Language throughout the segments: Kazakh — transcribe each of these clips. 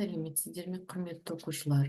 Сәлеметсіздер ме, құрметті оқушылар!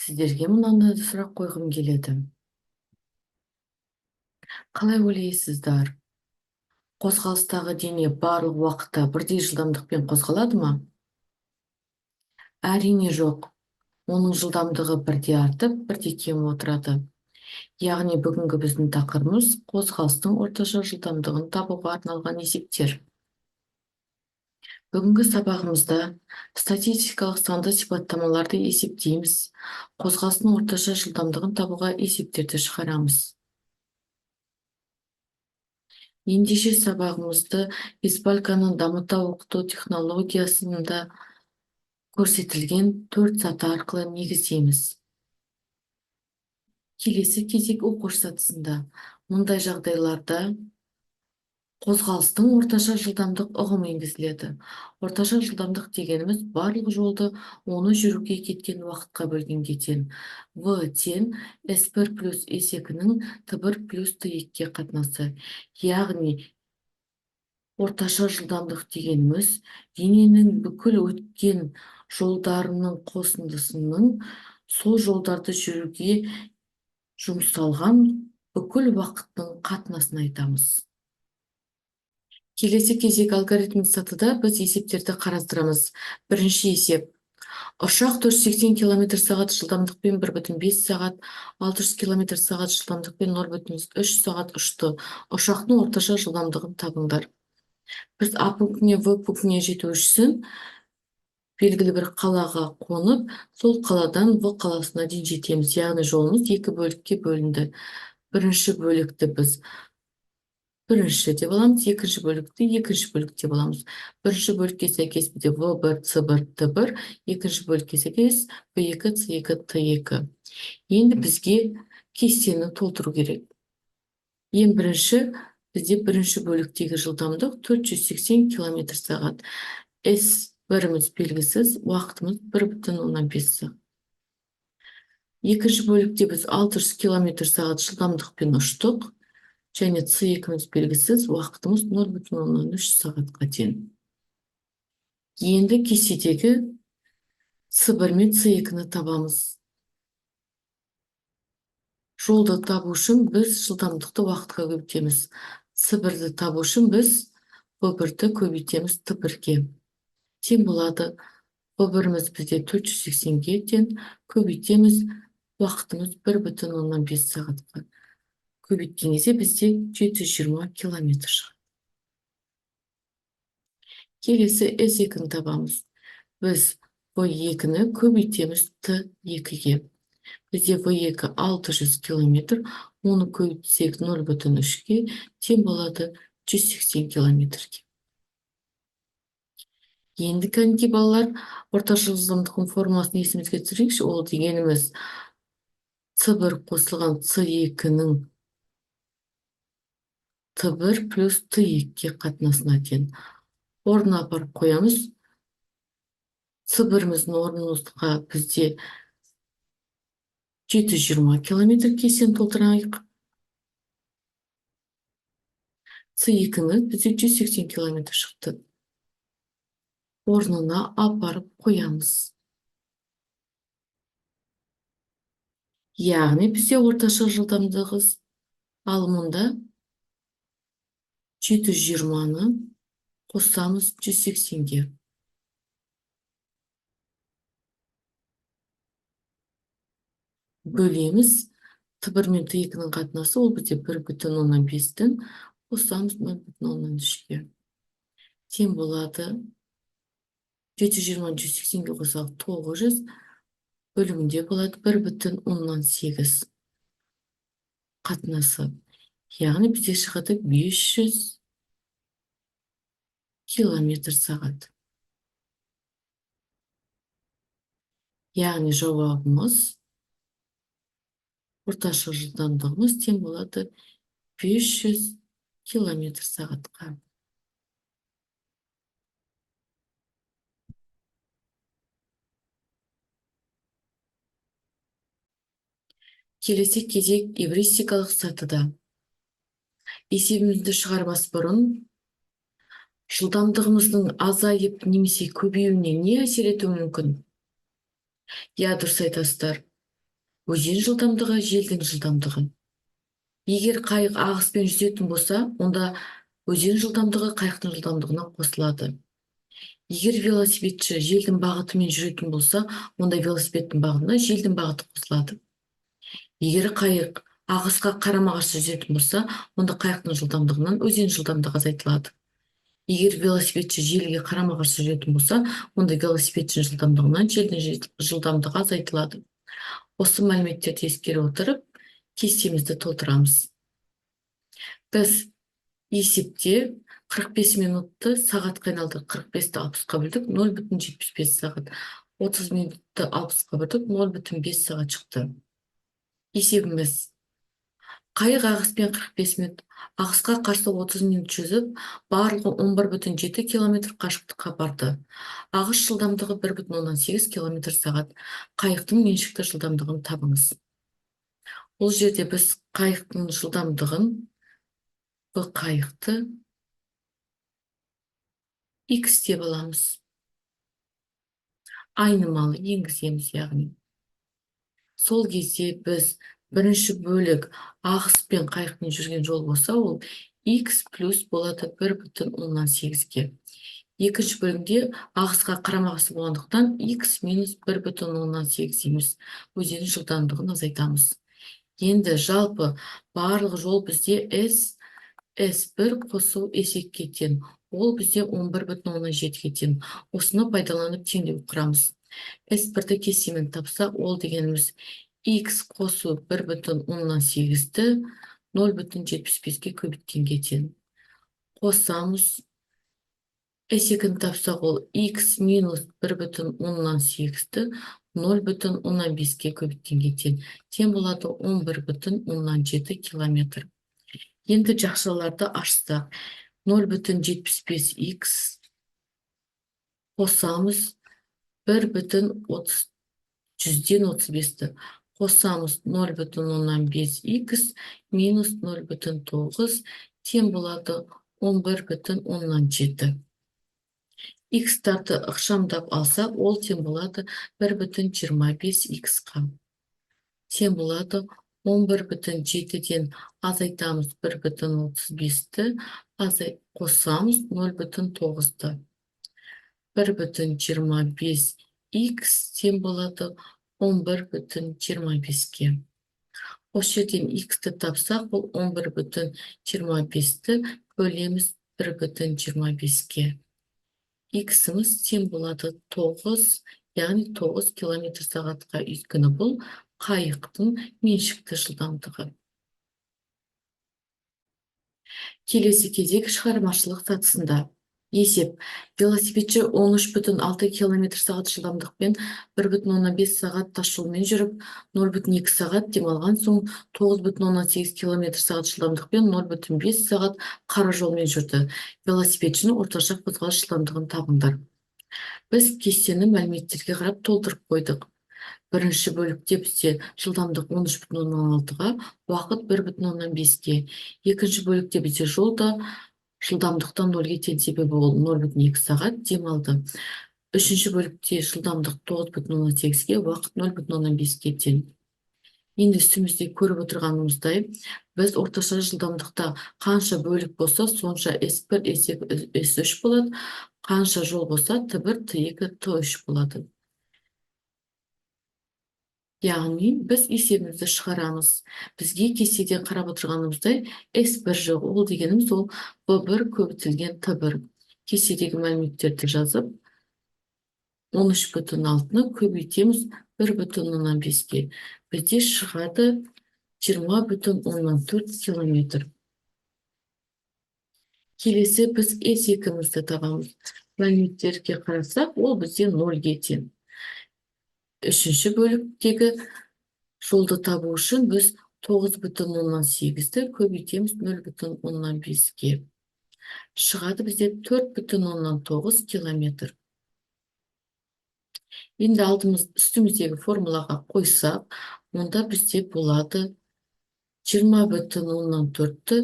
Сіздерге мынандай сұрақ қойғым келеді. Қалай ойлайсыздар? Қозғалыстағы дене барлық уақытта бірдей жылдамдықпен қозғалады ма? Әрине жоқ. Оның жылдамдығы бірде артып, бірде кеміп отырады. Яғни бүгінгі біздің тақырыбымыз қозғалыстың орташа жылдамдығын табуға арналған есептер. Бүгінгі сабағымызда статистикалық санды сипаттамаларды есептейміз, қозғалыстың орташа жылдамдығын табуға есептерді шығарамыз. Ендеше сабағымызды Безпалканың дамыта оқыту технологиясында көрсетілген 4 саты арқылы негіздейміз. Келесі кезек оқушы сатысында. Мұндай жағдайларда қозғалыстың орташа жылдамдық ұғымы енгізіледі. Орташа жылдамдық дегеніміз барлық жолды оны жүруге кеткен уақытқа бөлгенге тең. В тең S1 плюс S2-нің Т1 плюс Т2-ге қатынасы. Яғни орташа жылдамдық дегеніміз дененің бүкіл өткен жолдарының қосындысының сол жолдарды жүруге жұмсалған бүкіл уақыттың қатынасын айтамыз. Келесі кезек алгоритм сатыда біз есептерді қарастырамыз. Бірінші есеп. Ұшақ 480 км сағат жылдамдықпен 1,5 сағат, 600 км сағат жылдамдықпен 0,3 сағат ұшты. Ұшақтың орташа жылдамдығын табыңдар. Біз А пунктіне, В пунктіне жету үшін белгілі бір қалаға қонып, сол қаладан В қаласына дейін жетеміз. Яғни жолымыз екі бөлікке бөлінді. Бірінші бөлікті біз бірінші деп аламыз, екінші бөлікті екінші бөлік деп аламыз. Бірінші бөлікке сәйкес бізде В1, С1, Т1, екінші бөлікке сәйкес В2, С2, Т2. Енді бізге кестені толтыру керек. Ең бірінші бізде бірінші бөліктегі жылдамдық 480 км сағат. S1-іміз белгісіз, уақытымыз 1,5 сағат. Екінші бөлікте біз 600 км сағат жылдамдықпен ұштық. Және С2-міз белгісіз, уақытымыз 0,3 сағатқа тең. Енді кестедегі С1 мен С2-ні табамыз. Жолды табу үшін біз жылдамдықты уақытқа көбейтеміз. С1-ді табу үшін біз В1-ді көбейтеміз Т1-ге. Тең болады. В1-іміз бізде 480-ге тең, көбейтеміз, уақытымыз 1,5 сағатқа. Көбейткен кезде бізде 720 километр шығады. Келесі S2-ні табамыз. Біз В2-ні көбейтеміз Т2-ге. Бізде В2 600 километр, оны көбейтсек 0,3-ге тең болады 180 километрге. Енді кәнекей балалар, орташа жылдамдықтың формуласын есімізге түсірейікші. Ол дегеніміз С1 қосылған С2-нің Т1 плюс Т2-ге қатынасына тең. Орнына апарып қоямыз. С1-іміздің орнымызға бізде 720 километр кестені толтырайық. С2-міз бізде 180 километр шықты. Орнына апарып қоямыз. Яғни бізде орташа жылдамдығы ал мұнда 720-ны қосамыз 180-ге. Бөлеміз. Т1 мен Т2-нің қатынасы ол бізде 1,5-тің қосамыз 0,3-ге. Тең болады. 720-ны 180-ге қосақ 900, бөлімінде болады 1,8 қатынасы. Яғни бізде шығады 500 километр сағат. Яғни жауабымыз орташа жылдамдығымыз тең болады 500 километр сағатқа. Келесі кезек эвристикалық сатыда. Есебімізді шығармас бұрын Жылдамдығымыздың азайып немесе көбеюіне не әсер етуі мүмкін? Иә, дұрыс айтасыздар. Өзен жылдамдығы, желдің жылдамдығы. Егер қайық ағыспен жүзетін болса, онда өзен жылдамдығы қайықтың жылдамдығына қосылады. Егер велосипедші желдің бағытымен жүретін болса, онда велосипедтің бағытына желдің бағыты қосылады. Егер қайық ағысқа қарама-қарсы жүзетін болса, онда қайықтың жылдамдығынан өзен жылдамдығы азайтылады. Егер велосипедші желге қарама-қарсы жүретін болса, онда велосипедшінің жылдамдығынан желдің жылдамдығы азайтылады. Осы мәліметтерді ескере отырып, кестемізді толтырамыз. Біз есепте 45 минутты сағатқа айналдырдық. 45-ті 60-қа бөлдік, 0,75 сағат. 30 минутты 60-қа бөлдік, 0,5 сағат шықты. Есебіміз: қайық ағыспен 45 минут, ағысқа қарсы 30 минут жүзіп, барлығы 11,7 километр қашықтыққа барды. Ағыс жылдамдығы 1,8 километр сағат. Қайықтың меншікті жылдамдығын табыңыз. Бұл жерде біз қайықтың жылдамдығын, бұл қайықты x деп аламыз. Айнымалы енгіземіз, яғни. Сол кезде біз бірінші бөлік ағыспен қайықтың жүрген жол болса, ол x плюс болады 1,8-ге. Екінші бөлімде ағысқа қарама-қарсы болғандықтан, x минус 1,8 дейміз. Өзеннің жылдамдығын азайтамыз. Енді жалпы барлық жол бізде S, S1 қосу S2-ге тең. Ол бізде 11,7-ге тең. Осыны пайдаланып теңдеу құрамыз. S1-ді кестемен тапсақ, ол дегеніміз x қосу 1,8-ді 0,75-ке көбейткенге тең. Қосамыз. S2-ні тапсақ, ол x минус 1,8-ді 0,5-ке көбейткенге тең. Тең болады 11,7 километр. Енді жақшаларды ашсақ, 0,75 x қосамыз 1,30 135-ті қосамыз 0,5 x минус 0,9 тең болады 11,7. X-тарды ықшамдап алсақ, ол тең болады 1,25 x-қа. Тең болады 11,7-ден азайтамыз 1,35-ті, қосамыз 0,9-ды. 1,25 x тең болады 11,25-ке. Осы жерден x-ті тапсақ, бұл 11,25-ті бөлеміз 1,25-ке. X-іміз тең болады 9, яғни 9 километр сағатқа, өйткені бұл қайықтың меншікті жылдамдығы. Келесі кезек шығармашылық сатысында. Есеп. Велосипедші 13,6 километр сағат жылдамдықпен 1,5 сағат тас жолмен жүріп, 0,2 сағат демалған соң 9,8 километр сағат жылдамдықпен 0,5 сағат қара жолмен жүрді. Велосипедшінің орташа қозғалыс жылдамдығын табыңдар. Біз кестені мәліметтерге қарап толтырып қойдық. Бірінші бөлікте бізде жылдамдық 13,6-ға, уақыт 1,5-ке. Екінші бөлікте бізде жолда жылдамдықтан 0-ге тең, себебі ол 0,2 сағат демалды. Үшінші бөлікте жылдамдық 9,8-ге, уақыт 0,5-ке тең. Енді үстімізде көріп отырғанымыздай, біз орташа жылдамдықта қанша бөлік болса, сонша S1, S2, S3 болады. Қанша жол болса, T1, T2, T3 болады. Яғни біз есебімізді шығарамыз. Бізге кестеден қарап отырғанымыздай, S1 жоқ. Ол дегеніміз ол B1 көбейтілген T1. Кестедегі мәліметтерді жазып, 13,6-ны көбейтеміз 1,5-ке. Бізде шығады 20,4 километр. Келесі біз S2-мізді табамыз. Мәліметтерге қарасақ, ол бізде 0-ге тең. Үшінші бөліктегі жолды табу үшін біз 9,8-ді көбейтеміз 0,5-ке. Шығады бізде 4,9 километр. Енді алдымыз үстіміздегі формулаға қойсақ, онда бізде болады 20,4-ті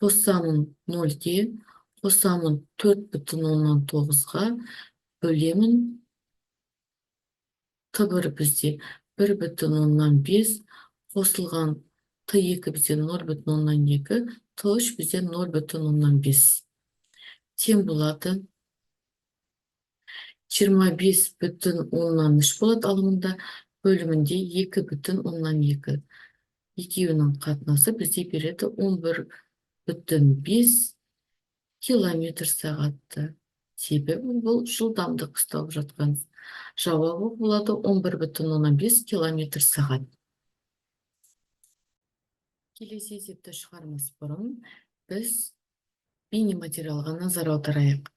қосамын 0-ге, Қосамын 4,9-ға, бөлемін Т1 бізде 1,5 қосылған Т2 бізде 0,2, Т3 бізде 0,5. Тең болады 25,3 болады алымында, бөлімінде 2,2. Екеуінің қатынасы бізде береді 11,5 километр сағатты. Себебі бұл жылдамдық ұсталып жатқан. Жауабы болады 11,5 километр сағат. Келесі есепті шығармас бұрын біз бейнематериалға назар аударайық.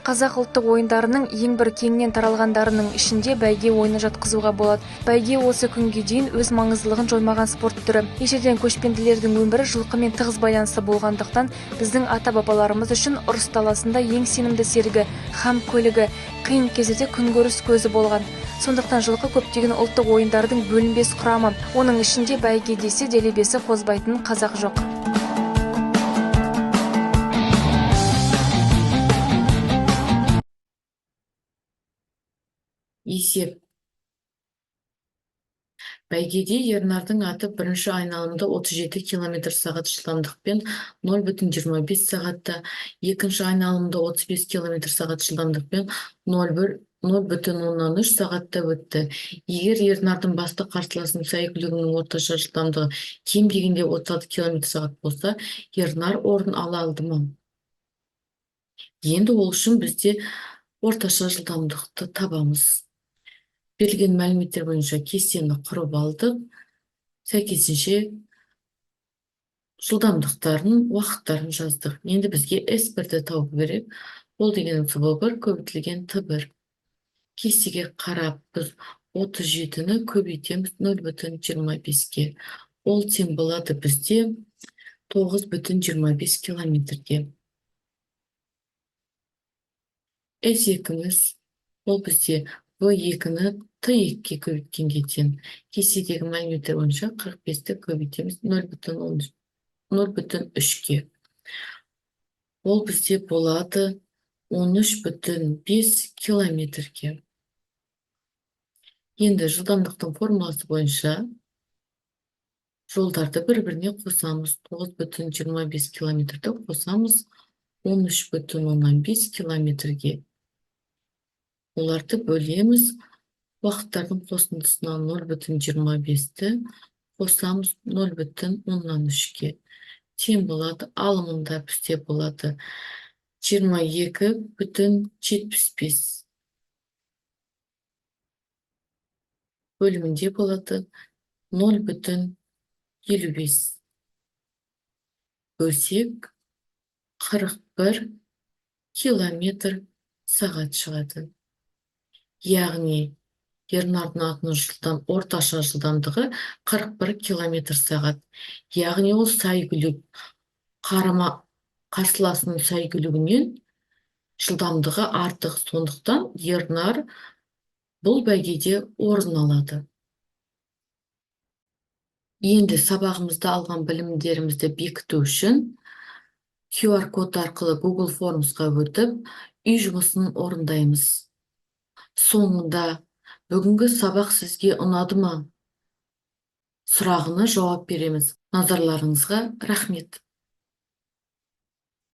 Қазақ ұлттық ойындарының ең бір кеңінен таралғандарының ішінде бәйге ойыны жатқызуға болады. Бәйге осы күнге дейін өз маңыздылығын жоймаған спорт түрі. Ежелден көшпенділердің өмірі жылқымен тығыз байланысты болғандықтан, біздің ата-бабаларымыз үшін ұрыс даласында ең сенімді серігі, һәм көлігі, қиын кездерде күнкөріс көзі болған. Сондықтан жылқы көптеген ұлттық ойындардың бөлінбес құрамы. Оның ішінде бәйге десе делебесі қозбайтын қазақ жоқ. Есеп. Бәйгеде Ернардың аты бірінші айналымда 37 километр сағат жылдамдықпен 0,25 сағатта, екінші айналымда 35 километр сағат жылдамдықпен 0,3 сағатта өтті. Егер Ернардың басты қарсыласының сәйгүлігінің орташа жылдамдығы кем дегенде 36 километр сағат болса, Ернар орын ала алды ма? Енді ол үшін бізде орташа жылдамдықты табамыз. Берілген мәліметтер бойынша кестені құрып алдық. Сәйкесінше жылдамдықтарын, уақыттарын жаздық. Енді бізге S1-ді табу керек. Ол дегеніміз В1 көбейтілген Т1. Кестеге қарап біз 37-ні көбейтеміз 0,25-ке. Ол тең болады бізде 9,25 километрге. S2-міз ол бізде В2-ні Т2-ге көбейткенге тең. Кестедегі мәліметтер бойынша 45-ті көбейтеміз 0,3-ке. Ол бізде болады 13,5 километрге. Енді жылдамдықтың формуласы бойынша жолдарды бір-біріне қосамыз. 9,25 километрді қосамыз 13,5 километрге. Оларды бөлеміз. Уақыттардың қосындысынан 0,25-ті қосамыз 0,3-ке. Тең болады. Алымында бізде болады 22,75. Бөлімінде болады 0,55. Бөлсек 41 километр сағат шығады. Яғни Ернардың атының орташа жылдамдығы 41 километр сағат. Яғни ол сәйгүлік қарсыласының сәйгүлігінен жылдамдығы артық. Сондықтан Ернар бұл бәйгеде орын алады. Енді сабағымызда алған білімдерімізді бекіту үшін QR код арқылы Google Formsқа өтіп, үй жұмысын орындаймыз. Соңында бүгінгі сабақ сізге ұнады ма? Сұрағына жауап береміз. Назарларыңызға рахмет.